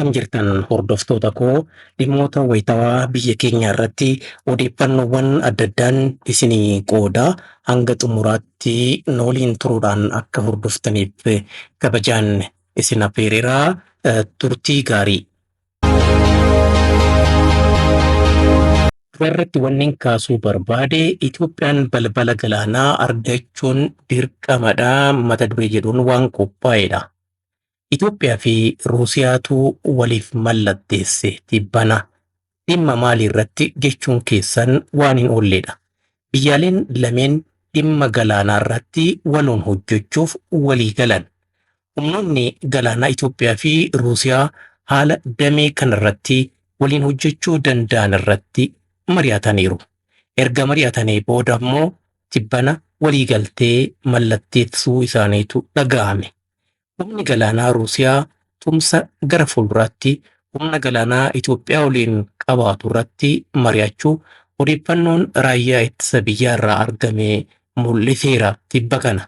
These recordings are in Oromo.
Akkam jirtan hordoftoota koo, dhimmoota wayitawaa biyya keenya irratti odeeffannoowwan adda addaan isinii qooda. Hanga xumuraatti nu waliin turuudhaan akka hordoftaniif kabajaan isin affeereera. Turtii gaarii. Irratti wanneen kaasuu barbaade, Itoophiyaan balbala galaanaa argachuun dirqamadha mata duree jedhuun waan qophaa'edha. Itoophiyaa fi Ruusiyaatu waliif mallatteesse tibbana. Dhimma maalii irratti jechuun keessan waan hin oolledha. Biyyaaleen lameen dhimma galaanaa irratti waloon hojjechuuf walii galan. Humnoonni galaanaa Itoophiyaa fi Ruusiyaa haala damee kanarratti waliin hojjechuu danda'an irratti mari'ataniiru. Erga mari'atanii booda immoo tibbana waliigaltee mallatteessuu isaaniitu dhaga'ame. Humni galaanaa Ruusiyaa tumsa gara fuulduraatti humna galaanaa Itoophiyaa waliin qabaatu irratti mari'achuu odeeffannoon raayyaa ittisa biyyaa irraa argame mul'iseera tibba kana.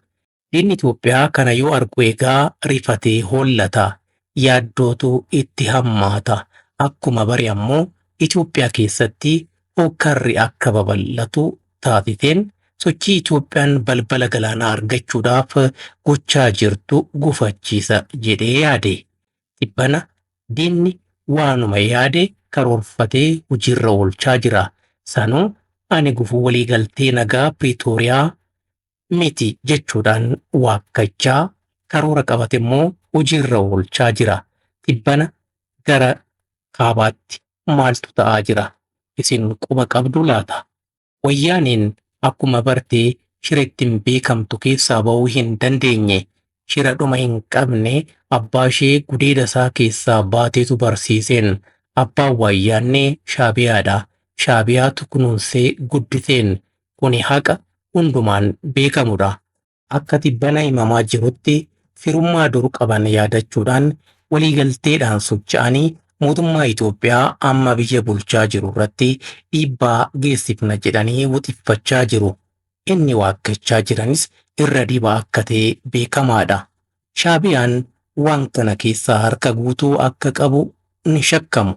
Diinni Itoophiyaa kana yoo argu egaa rifatee hollata. Yaaddootu itti hammaata. Akkuma bare ammoo Itoophiyaa keessatti hookkarri akka babal'atu taasiseen sochii Itoophiyaan balbala galaanaa argachuudhaaf gochaa jirtu gufachiisa jedhee yaade. Tibbana diinni waanuma yaade karoorfatee hojiirra oolchaa jira. Sanuu ani gufuu waliigaltee nagaa Piriitooriyaa miti jechuudhaan waakkachaa karoora qabate immoo hojiirra oolchaa jira. Tibbana gara kaabaatti maaltu ta'aa jira? Isin quba qabdu laata? Wayyaaneen akkuma bartee shira ittiin beekamtu keessaa ba'uu hin dandeenye. Shira dhuma hin qabne abbaa ishee gudeeda isaa keessaa baateetu barsiiseen. Abbaan Wayyaanee Shaabiyaadha. Shaabiyaatu kunuunsee guddiseen. Kuni haqa hundumaan beekamudha. Akka tibbana himamaa jirutti firummaa dur qaban yaadachuudhaan waliigalteedhaan socho'anii mootummaa Itoophiyaa amma biyya bulchaa jiru irratti dhiibbaa geessifna jedhanii wuxiffachaa jiru. Inni waakkachaa jiranis irra dibaa akka ta'e beekamaadha. Shaabiyaan waan kana keessaa harka guutuu akka qabu ni shakkamu.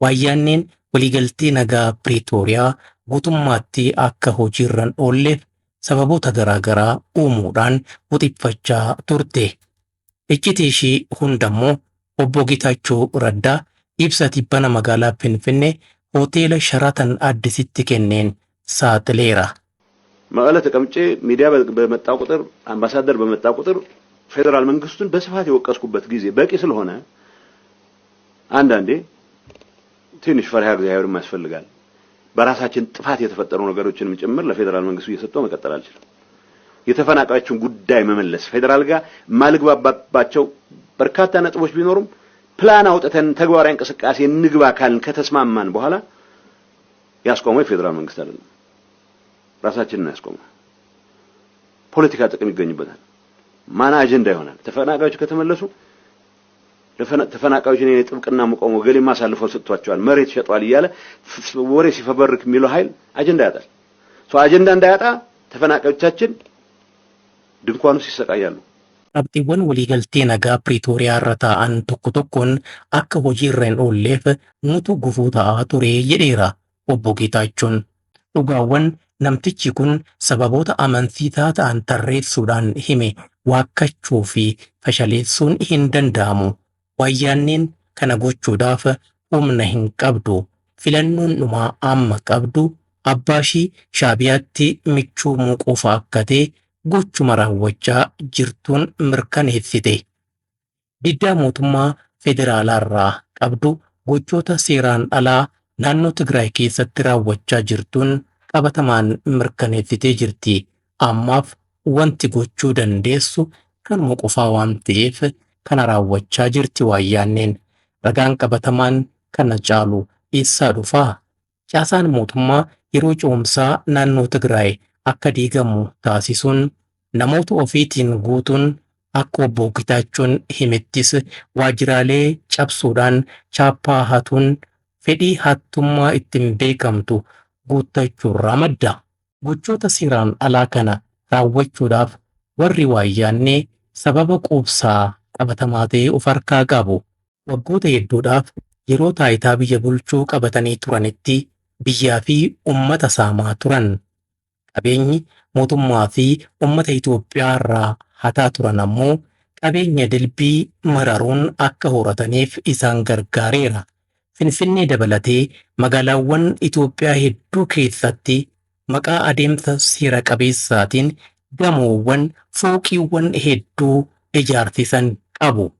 Wayyaanneen waliigaltee nagaa Piriitooriyaa guutummaatti akka hojiirra hin oolleef sababoota garaagaraa uumuudhaan wuxiffachaa turte. Iccitii ishii hundammoo obbo Geetaachoo Raddaa ibsa tibbana magaalaa Finfinnee hoteela Sheraton Addisitti kenneen saaxileera. መቀለ ተቀምጬ ሚዲያ በመጣ ቁጥር፣ አምባሳደር በመጣ ቁጥር ፌዴራል መንግስቱን በስፋት የወቀስኩበት ጊዜ በቂ ስለሆነ አንዳንዴ ትንሽ ፈሪሃ እግዚአብሔርም ያስፈልጋል። በራሳችን ጥፋት የተፈጠሩ ነገሮችንም ጭምር ለፌዴራል መንግስቱ እየሰጠው መቀጠል አልችልም። የተፈናቃዮችን ጉዳይ መመለስ ፌዴራል ጋር የማልግባባባቸው በርካታ ነጥቦች ቢኖሩም ፕላን አውጥተን ተግባራዊ እንቅስቃሴ እንግባ ካልን ከተስማማን በኋላ ያስቆመው የፌዴራል መንግስት አይደለም፣ ራሳችንን ያስቆመው። ፖለቲካ ጥቅም ይገኝበታል። ማን አጀንዳ ይሆናል? ተፈናቃዮች ከተመለሱ ተፈናቃዮች እኔ ጥብቅና መቆም ወገሌ አሳልፈው ሰጥቷቸዋል፣ መሬት ሸጧል እያለ ወሬ ሲፈበርክ የሚለው ኃይል አጀንዳ ያጣል። ሰው አጀንዳ እንዳያጣ ተፈናቃዮቻችን ድንኳን ውስጥ ይሰቃያሉ። Qabxiiwwan waliigaltee nagaa Piriitooriyaa irra taa'an tokko tokkoon akka hojiirra hin oolleef nutu gufuu ta'aa ture jedheera obbo Geetaachoon. Dhugaawwan namtichi kun sababoota amansiisaa ta'an tarreessuudhaan hime waakkachuu fi fashaleessuun hin danda'amu. Wayyaanneen kana gochuudhaaf humna hin qabdu. Filannoon dhumaa amma qabdu abbaa ishii Shaabiyaatti michoomuu qofa akka ta'e gochuma raawwachaa jirtuun mirkaneessite. Diddaa mootummaa federaalaa irraa qabdu gochoota seeraan alaa naannoo Tigraay keessatti raawwachaa jirtuun qabatamaan mirkaneessitee jirti. Ammaaf wanti gochuu dandeessu kanuma qofaa waan ta'eef kana raawwachaa jirti Wayyaanneen. Ragaan qabatamaan kana caalu eessaa dhufaa? Caasaan mootummaa yeroo ce'umsaa naannoo Tigraay akka diigamu taasisuun namoota ofiitiin guutuun, akka obbo Getaachoon himettis waajjiraalee cabsuudhaan chaappaa hatuun fedhii hattummaa ittiin beekamtu guuttachuurraa madda. Gochoota seeraan alaa kana raawwachuudhaaf warri Wayyaannee sababa quubsaa qabatamaa ta'e of harkaa qabu. Waggoota hedduudhaaf yeroo taayitaa biyya bulchuu qabatanii turanitti biyyaa fi uummata saamaa turan. Qabeenyi mootummaa fi uummata Itoophiyaa irraa hataa turan ammoo qabeenya dilbii mararuun akka horataniif isaan gargaareera. Finfinnee dabalatee magaalaawwan Itoophiyaa hedduu keessatti maqaa adeemsa seera qabeessaatiin gamoowwan fooqiiwwan hedduu ijaarsisan qabu.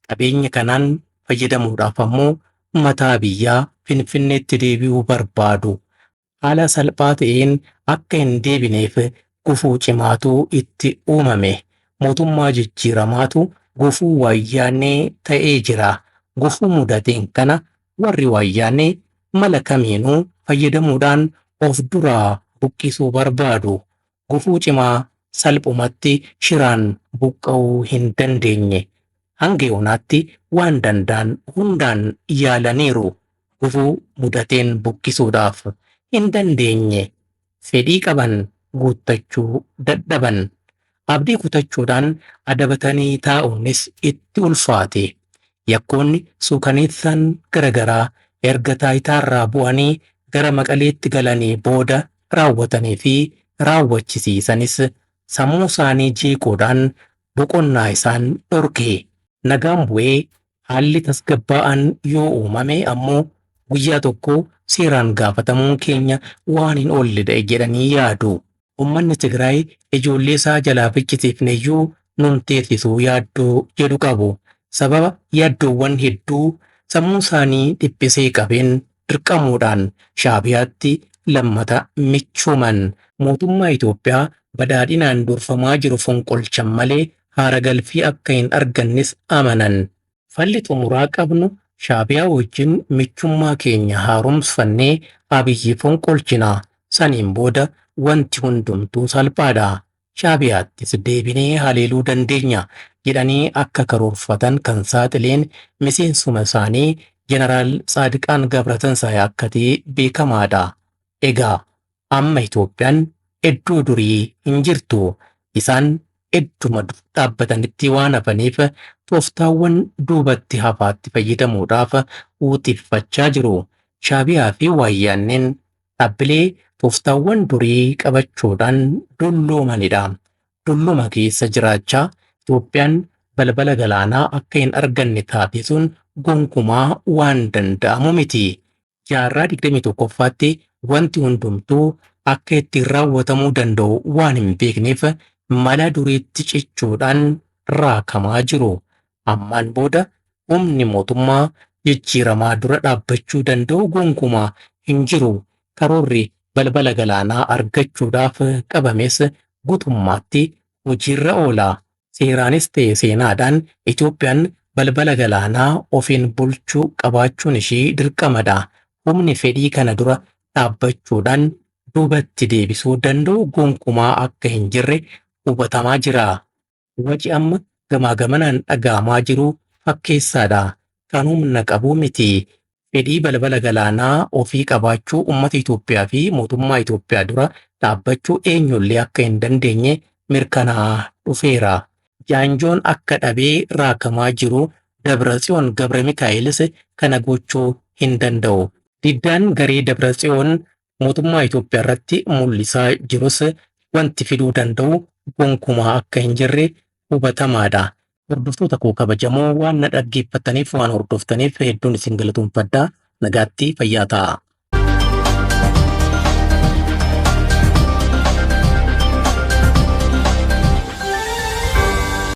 Qabeenya kanaan fayyadamuudhaaf ammoo mataa biyyaa Finfinneetti deebi'uu barbaadu. Haala salphaa ta'een akka hin deebineef gufuu cimaatu itti uumame. Mootummaa jijjiiramaatu gufuu wayyaanee ta'ee jira. Gufuu mudateen kana warri wayyaanee mala kamiinuu fayyadamuudhaan of duraa buqqisuu barbaadu. Gufuu cimaa salphumatti shiraan buqqa'uu hin dandeenye. Hanga yoonaatti waan danda'an hundaan yaalaniiru. Gufuu mudateen buqqisuudhaaf hin dandeenye. Fedhii qaban guuttachuu dadhaban. Abdii kutachuudhaan adabatanii taa'uunis itti ulfaate. Yakkoonni suukaneessaan garaagaraa erga taayitaarraa bu'anii gara Maqaleetti galanii booda raawwatanii fi raawwachisiisanis sammuu isaanii jeequudhaan boqonnaa isaan dhorke. Nagaan bu'ee haalli tasgabbaa'aan yoo uumame ammoo guyyaa tokko seeraan gaafatamuun keenya waan hin oolledha jedhanii yaadu. Uummanni Tigraay ijoollee isaa jalaa fichisiifneyyuu nun teessisuu yaaddoo jedhu qabu. Sababa yaaddoowwan hedduu sammuu isaanii dhiphisee qabeen dirqamuudhaan Shaabiyaatti lammata michooman. Mootummaa Itoophiyaa badhaadhinaan durfamaa jiru fonqolchan malee haara galfii akka hin argannes amanan. Falli xumuraa qabnu Shaabiyaa wajjin michummaa keenya haaromfannee Abiyyi fonqolchina. Saniin booda wanti hundumtuu salphaadha. Shaabiyaattis deebinee haleeluu dandeenya jedhanii akka karoorfatan kan saaxileen miseensuma isaanii Jeneraal Tsaadiqaan Gabratansaa'e akka ta'e beekamaadha. Egaa amma Itoophiyaan iddoo durii hin jirtu. Isaan idduma dur dhaabbatanitti waan hafaniif tooftaawwan duubatti hafaatti fayyadamuudhaaf wuxiffachaa jiru. Shaabiyaa fi Waayyaanneen dhaabbilee tooftaawwan durii qabachuudhaan dulloomanidha. Dulluma keessa jiraachaa Itoophiyaan balbala galaanaa akka hin arganne taasisuun gonkumaa waan danda'amu miti. Jaarraa 21ffaatti wanti hundumtuu akka ittiin raawwatamuu danda'u waan hin beekneef mala duriitti cichuudhaan raakamaa jiru. Ammaan booda humni mootummaa jijjiiramaa dura dhaabbachuu danda'u gonkumaa hin jiru. Karoorri balbala galaanaa argachuudhaaf qabames guutummaatti hojiirra oola. Seeraanis ta'e seenaadhaan Itoophiyaan balbala galaanaa ofiin bulchuu qabaachuun ishii dirqamadha. Humni fedhii kana dura dhaabbachuudhaan duubatti deebisuu danda'u gonkumaa akka hin jirre hubatamaa jira. Waci amma gamaa gamanaan dhaga'amaa jiru fakkeessaadha. Kan humna qabu miti. Fedhii balbala galaanaa ofii qabaachuu uummata Itoophiyaa fi mootummaa Itoophiyaa dura dhaabbachuu eenyullee akka hin dandeenye mirkanaa'aa dhufeera. Jaanjoon akka dhabee raakamaa jiru Dabratsiyoon Gabra Mikaa'elis kana gochuu hin danda'u. Diddaan garee Dabratsiyoon mootummaa Itoophiyaa irratti mul'isaa jirus wanti fiduu danda'u gonkumaa akka hin jirre hubatamaadha. Hordoftoota koo kabajamoo waan na dhaggeeffattaniif waan hordoftaniif hedduun isin galatoomfadha. Nagaatti fayyaa ta'aa.